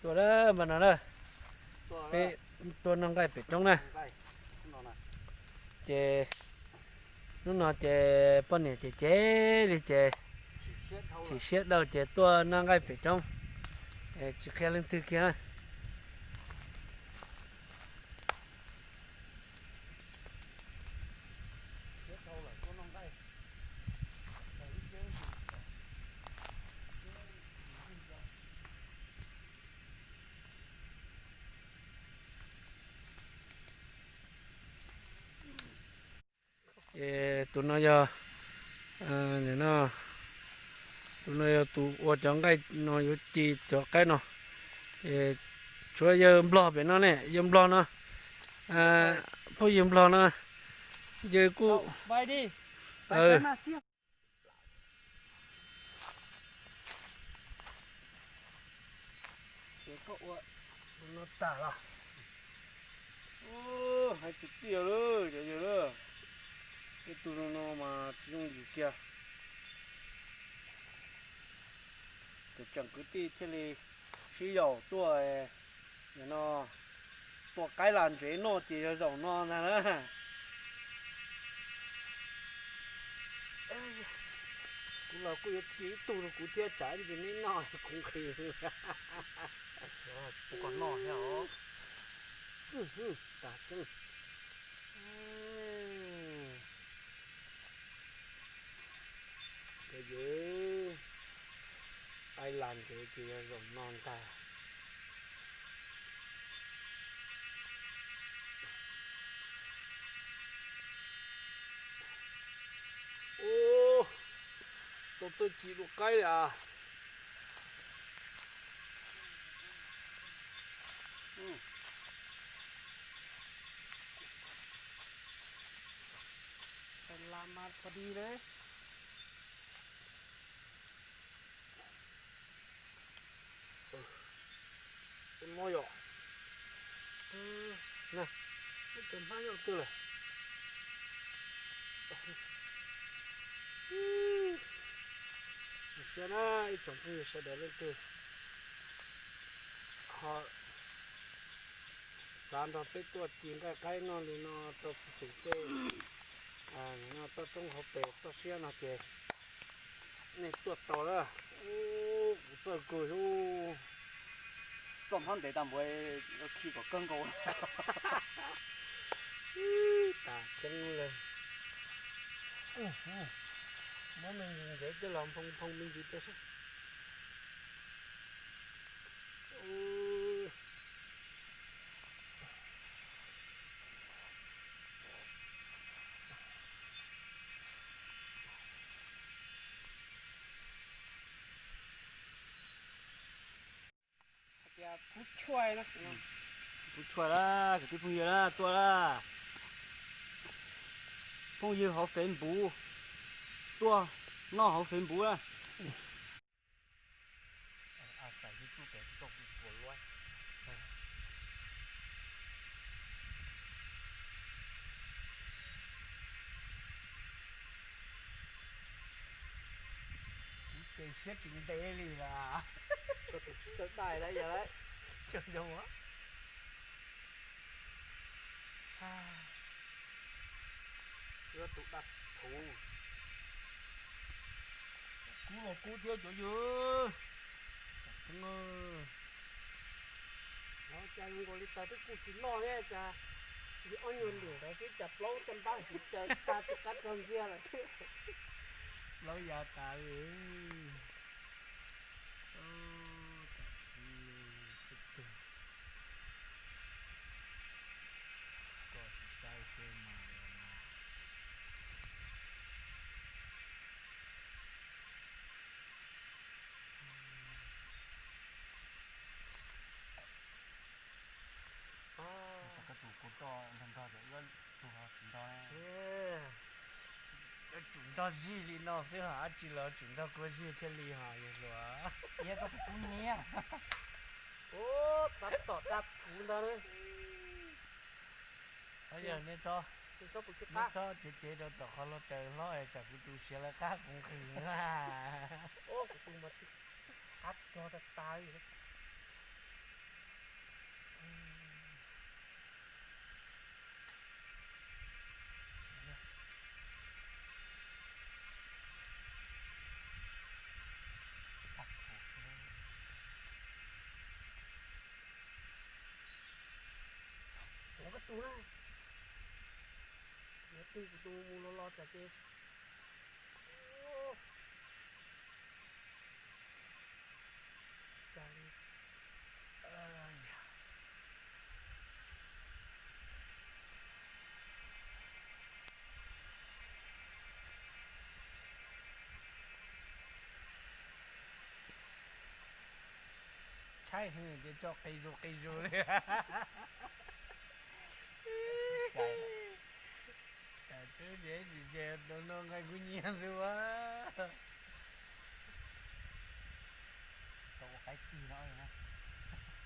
Tuaj lawm mas no na, peb tuaj noj nqaij pem roob na. Ces hnub no ces poj niam ces cev li ces chim siab dhau ces tuaj noj nqaij pem roob, tsis qhia leej twg kiag na. Es tus no yog, no, tus no yog tus ua cov nqaij no yuav ci cov qaib no. Es tshuav yawg Nplog pem no ne, yawg Nplog no, phooj ywg Nplog no, yawg kuj Ces koj ua tus no tag los? Hais tiag tiag lawm cov yawg lawm, ib tug no no mas tsis yooj yim kiag. Ces tseem kwv tij thiaj li sib yaum tuaj, nim no tua qaib lam ntsev noj ces yog zaum no ntag na. Kuv los kuj yuav ci ib tug rau kuv thiab tsam ntsis neb noj kuv nqhis. Tsis pub koj noj thiab os. Tas tseeb. Cov yawg, qaib lam ntsev ces yog zaum no ntag. Ub, tau tuaj ci dua qaib li as. Lam mas pom dig li. Tus no yom, ib tug hmab nyob twg lawm. Siab na ib tsoom phooj ywg sawv daws leej twg ho xav nrog peb tuaj ci nqaij qaib noj li no rau pem tej toj roob hauv pes toj siab no ces nej tuaj tau lawm. Ub, kuv txawj kawg, txoj hmab ntev tag npaum, khi kom kawg nkaus. Tas ceeb li. Muab me ntsis ntsev coj los nphoo nphoo me ntsis rau seb. Kuv tshuaj na, kuv tshuaj lawm, kwv tij phooj ywg lawm, tuaj lawm. Phooj ywg hauv Facebook, tuaj noj hauv Facebook lawm. Ces siab tsis ntev li las. Tsis txawj dai lawm yog lawm. Tsaug zoo. Yuav tus dab thuv. Kub los kub thiab cov yawg. Cas zoo nkaus li tas twb kuj tsis loj thiab cas, yog ob nyuag lwm ntawd xwb cas plaub caj npab tsis caw tag tej qab rog ntxiag lawm. Plaub ya tas li. Koj tus kuv toj nrog nrog, wb tus ho tsis nrog. Wb tsum nrog zig li no xwb ho dab tsi los tsum nrog kuv zig thiaj li ho yog hluas. Iab koj tus kub nyiab. Tab tom dab kuv ntag. Yog nej txhob Txhob cev cev rau tom qhov hluav taws hlob es tsam kuv tus siav lawv qab kuv nqhis na. Kuv tus mas qab cog tas tas li. Ua koj tus na. Yuav twg kuv tus mus los los tsam ces. Tshaib heev ces tso qis zus qis zus li. Tam twb ces tsis ces tus no nqaij kuj nyiam xwb a.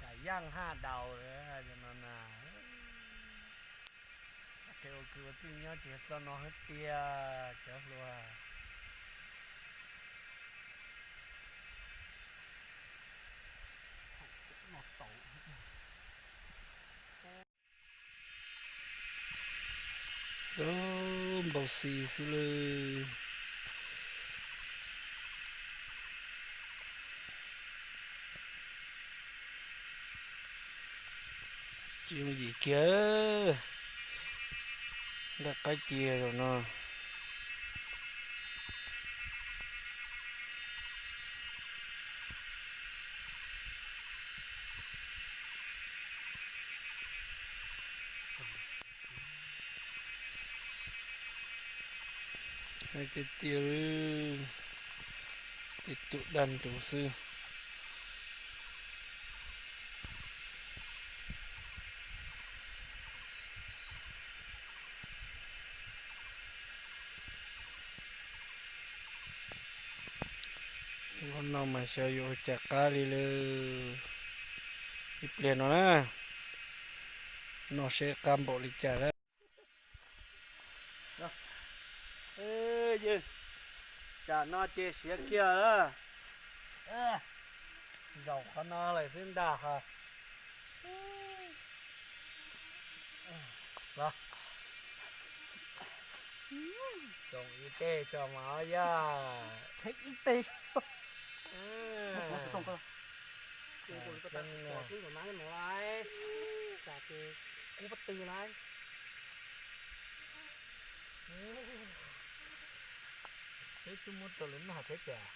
Kam yaj haj daus no na. Qhia ua kwv ua tij nyob tsis txoj no hwb tiag cov hluas. Npau xis xwb lawm. Tsis yooj yim kiag, nqaij qaib ci zaum no. Hais tiag tiag li, tej tus dag nrus xwb. Ua no mas xyov yuav ua cas qab li lawm. Ib pliag no na, no seb qab npaum li cas na. Tsam no ces siav kiag lawm. Zaum qhov no lawm xwb ntag hos. Los, tsoom ib teg tso mas yog. Ib teg. Peb twb muab rau lawv noj thiab cas.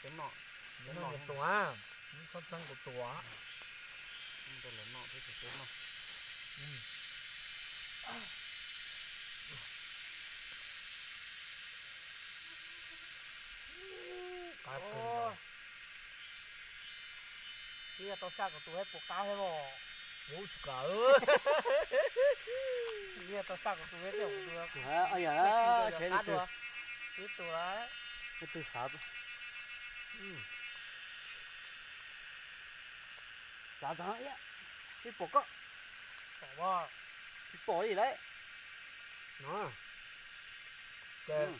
Cov no, cov no tus, txhob txeeb kuv tus. Muab rau lawv noj thiab ces peb noj. Qab kawg. Yog tau saj kuv tus thiab puas qab thiab os? Ub, tsis kam. Yog tau saj kuv tus thiab, kuv tus, kuv tus qab dua. Ib tug lawm. Ib tug xav. Xav tag, tsis pom koj. Tsis pom li lawm. No, ces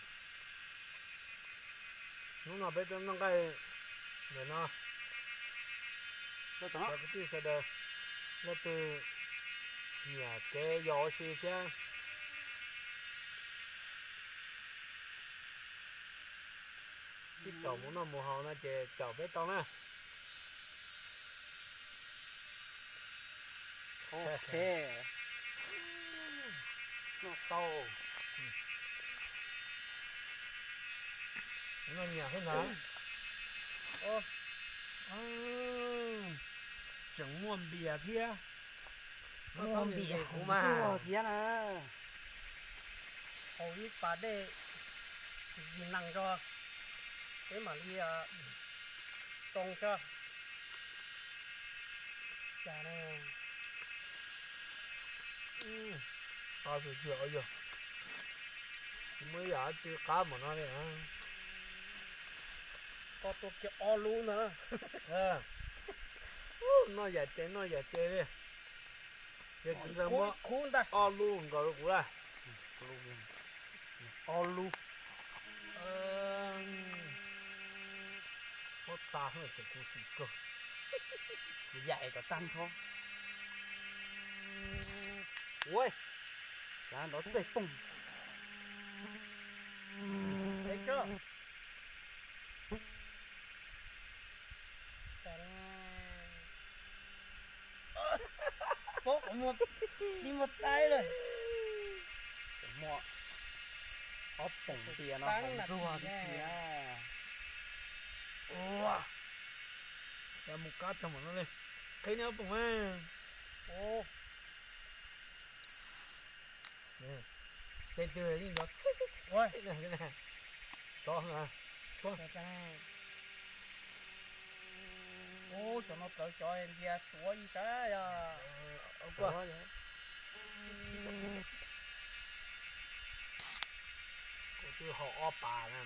hnub no peb tuaj noj nqaij ntawm no. Cov kwv tij sawv daws, leej twg nyiam kev yos ua si thiab sib caum mus noj mus haus no ces caum peb tau na. Ok. Noj tau. Noj nyiam thiab ntag. Tseem muaj npias thiab. Muaj npias kuv mas thiab na. Haus ib pas dej yim nees tso, peb mam li too tso. Cas ne? Qab tiag tiag, yog tsis muaj ib yam dab tsi qab npaum no li. Koj tua kiag ob lub ntag. Noj yam ces noj yam ces li. Ces kuv ntawd muab ob lub nkaus rau kuv lawm. Ob lub. Pob txha ces kuv xim kawg, kuv yaim kom tag nrho. Ua, nrov txej poog. Pob qhov muag, tib muag taib lawm. Muaj ob poom ntias no hauv ntsuag tib si. Ua, mus qab tag mam no li. Qhib nej ob poom na. Tej twg yeej nrov txij txij txij. Ua, tov, tshuab. Ub, cov no plawv cov ntias tuav ib sab yog. Kuv twb haus ob pas na.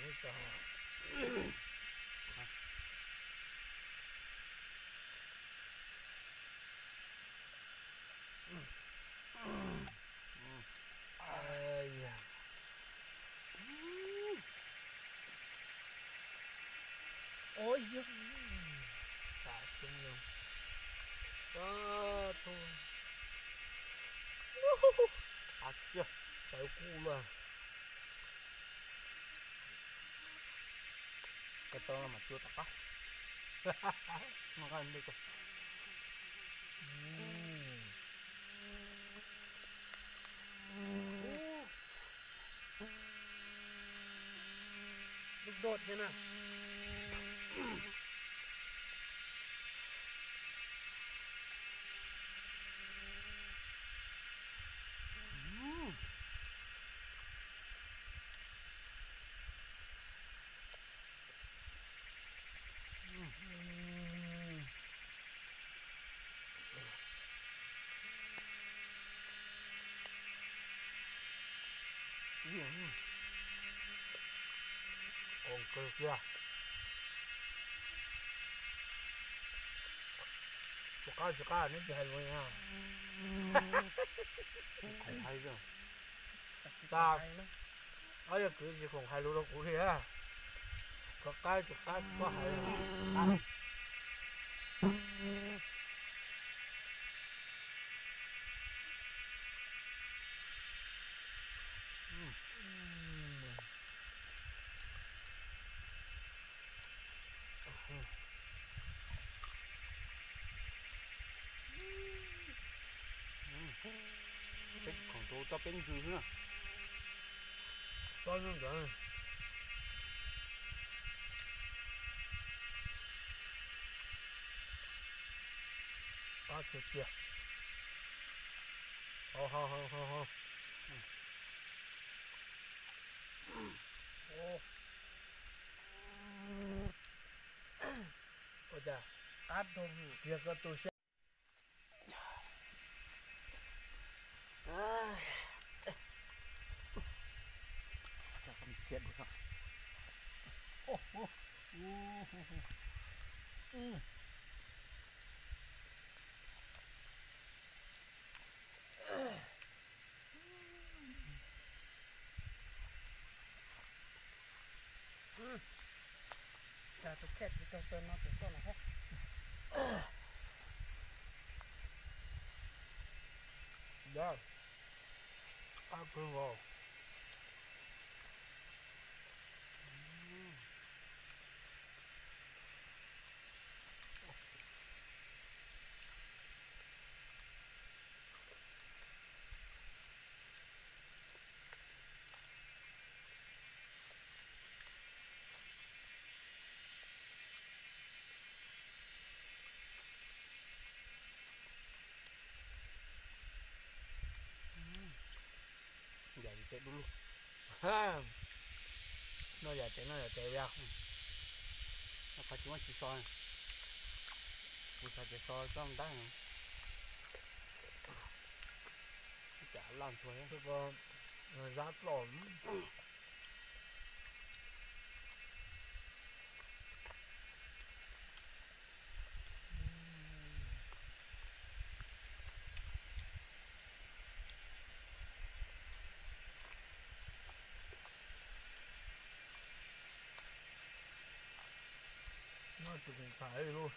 Ua, yog tas xyoo no. Ua, tu, a, tawv kub luaj. Koj tau mas cua tom qab. Nqa nte ko. Lub doj thiab na. Ua kawg kiag. Tsis qab tsis qab neb tsis hais lus na. Khoom hais, tas, ob yog kwv tsis khoom hais lus rau kuv li. Tsis qab tsis qab tsis txhob hais. Peb khoom tus tau peb ntsws xwb na. Tsob nyob ntawd. Qab tiag tiag. Hau hau hau hau hau. Ua cas qab rau tiag koj tu siab. Cas tus kheej tsis tau tau no tus koj los thiab. Dab, qab kawg nkaus. Yam li tes dub lug. Noj yam tes noj yam tes, qhov tsis muaj tsis so. Kuv xav tias so coj ntab. Cas laj ntxhua thiab. Zab ploj. Tham li lub.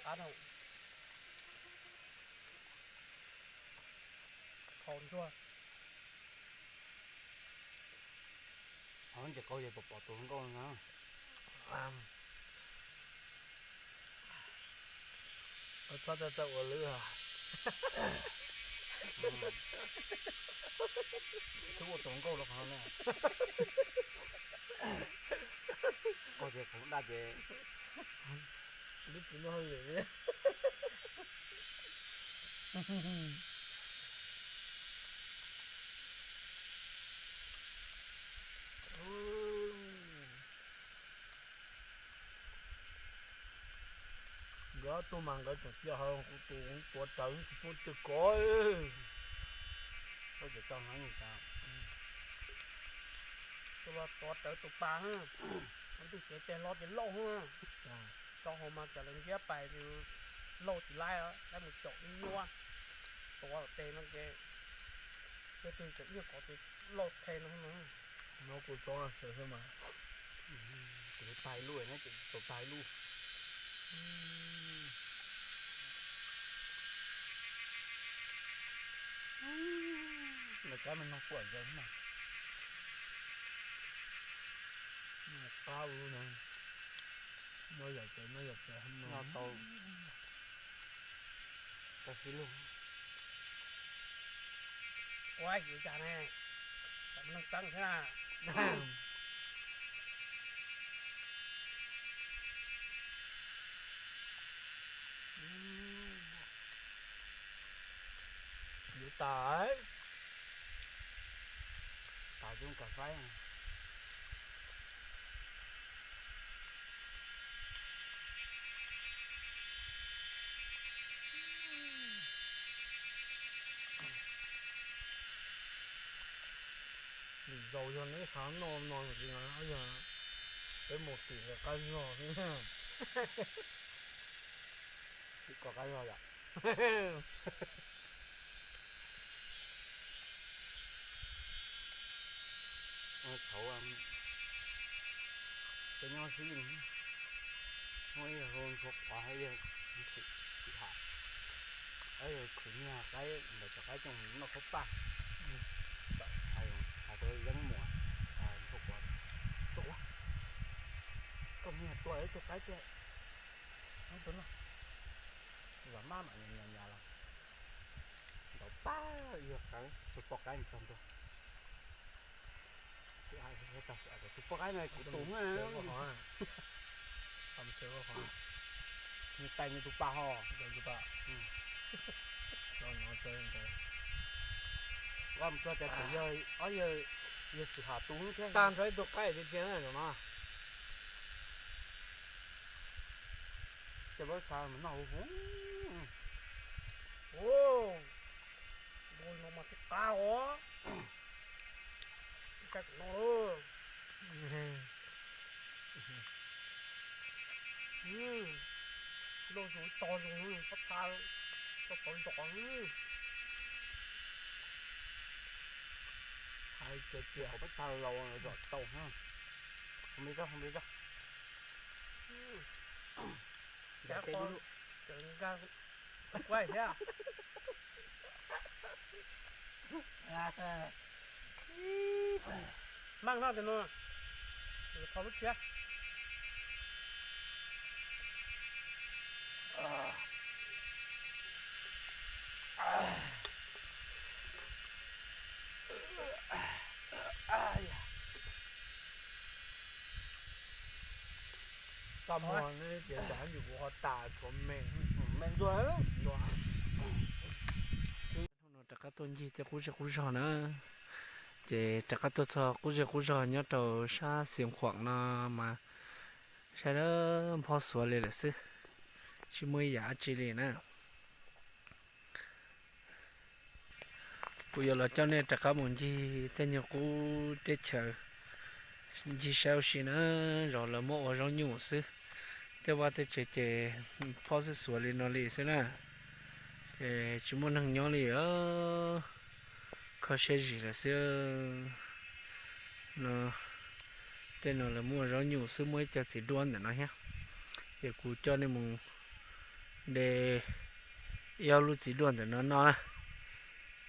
Qab no. Qhov ntsuag. Ces koj ces pom pom tus hluas nkauj no na. Txhob txawj txawj ua lwb. Twb ua tus hluas nkauj rau qhov no na. Koj ces qhov daj ces lub tsis muaj hauj lwm li. Nkawd ob tug mas nkawd tseem cia hauv kuv tus tuav rawv tsis pub twg kov. Koj ces tau hnov tas. Tus los tuav rawv tus pas, tus ntug cev tes hlo ces lauj. Tso hauv mas cas lawv ntsiab pais lauj tsis laib, laib mus caum ib nyuag. Tuav tes no ces leej twg tseem ib nyuag kov ces lauj qhe no. No kuv tso sawv xwb mas. Kuv tag ib lub, tau tag ib lub. Noj kab me no quaj zog mas. Noj qab ua lub no. Noj yam txawv noj yam txawv no tau. Tau sib lug. Ua yuav cas ne, tam neeg txeeb thiab na. Yuav tas, tas coob kas faib. Lwm zaus yog neb xav noj no ces yog peb mus tim lawv qab zog xwb. Tim koj qab zog yom. Thaum peb nyob xwb, muaj ib yawg hu Ntxhuav Quav, ib yawg Xwm Ham, ib yawg khwv niag qaib ntawm cov qaib coj mus noj khaub paj. Hais rau Yeeb Muas, Ntxhuav Quav, Ntxhuav Quav, koj niag tua ib tug qaib tiag, tua no, vam mab mam nyas nyas los, ntaus pab ib yawg qaib, tus poj qaib txog ntua. Tus poj qaib no kuv tus, nws tais nws tus pas ho. Mus txog cas tseem yog ob yawg, yawg Xwm Ham tus thiab. Tag nrho ib tug qaib tiag tiag na no. Ces pab xav mus noj huv huv. Npua no mas tsis qab os. Ib tsaib kuv noj lawm. Loj zus tog zus, pob txha tau tau zom. Hais tias tias pob txha laus zom tau. Hu npe zoj, hu npe zoj. Nkag kuaj thiab. Meej no tes no, tho lub tshiab. Txaj muag ne ces cas nyuam qhuav ho tas tshuav me, me ntxuag ntxuag. Hnub no rov qab tuaj ncig tej qub zej qub zog na, ces rov qab tuaj txog qub zej qub zog nyob rau sab Xeev Khuam no mas saib lawm, nphob xuav li lawm xwb, tsis muaj ib yam dab tsi li na. Kuv yuav los coj nej rov qab mus ncig tej nyuag qub teb chaws, ncig saib ua si na, zov lawv muab ua zaub nyuj xwb. Tej vaj tej tsev ces phob xwb xuav li no li xwb na, ces tsis muaj neeg nyob li os. Kho siab zim lawm xwb no. Tej no lawv muaj zaub nyuj xwb, muaj ib co txiv duaj ntawm no thiab. Ces kuv coj nej mus de ib ob lub txiv duaj ntawm no noj.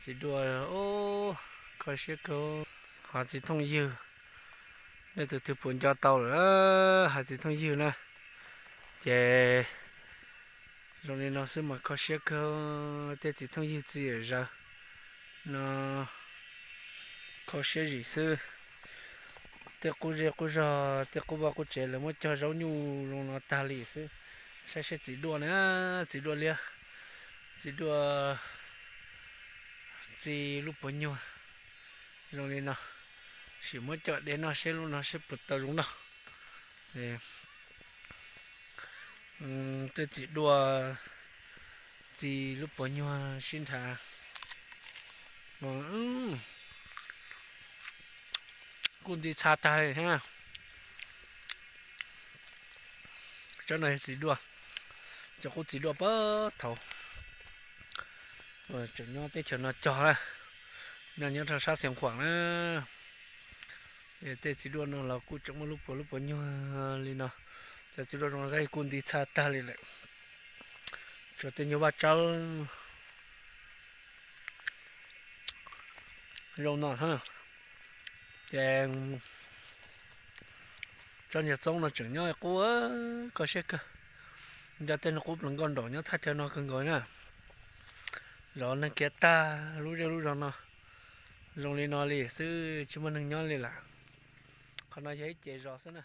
Txiv duaj, o, kho siab kawg. Hav txiv thooj ywg, nej tus twg puas nco tau lawm, hav txiv thooj ywg na. Ces zoo li no xwb mas kho siab kawg, tej txiv thooj ywg txiv yawm zaws no, kho siab zim xwb. Tej qub zej qub zog, tej qub vaj qub tsev lawv muab cog zaub nyuj zoo no tag li xwb. Saib seb txiv duaj na, txiv duaj liab, txiv duaj txi lub puas nyuag zoo li no. Sim muab coj de noj seb lub no seb puas tau zoo noj. Tej txiv duaj txi lub puas nyuag sib nrhav, kuj nti txha tag li thiab. Tsob no yog txiv duaj, cov qub txiv duaj puag thaum tseem nyob teb chaws no cog na, nyob nyob rau sab Xeev Khuam na. Tej txiv duaj no los kuj tseem muaj lub puas lub puas nyuag li no. Cov txiv duaj zoo saib kuj nti txha tag li lawm, tshuav tej nyuag vaj tsawb zoo no. Ces tsob niag txoob no tseem nyob qub, kho siab kawg. Nco tej no qub plees nkauj nraum nyob thaj chaw no kawg nkaus na. Zov neeg khiav tag lub zej lub zog no, zoo li no li xwb tsis muaj neeg nyob li lawm. Qhov no yog ib ce zos xwb na.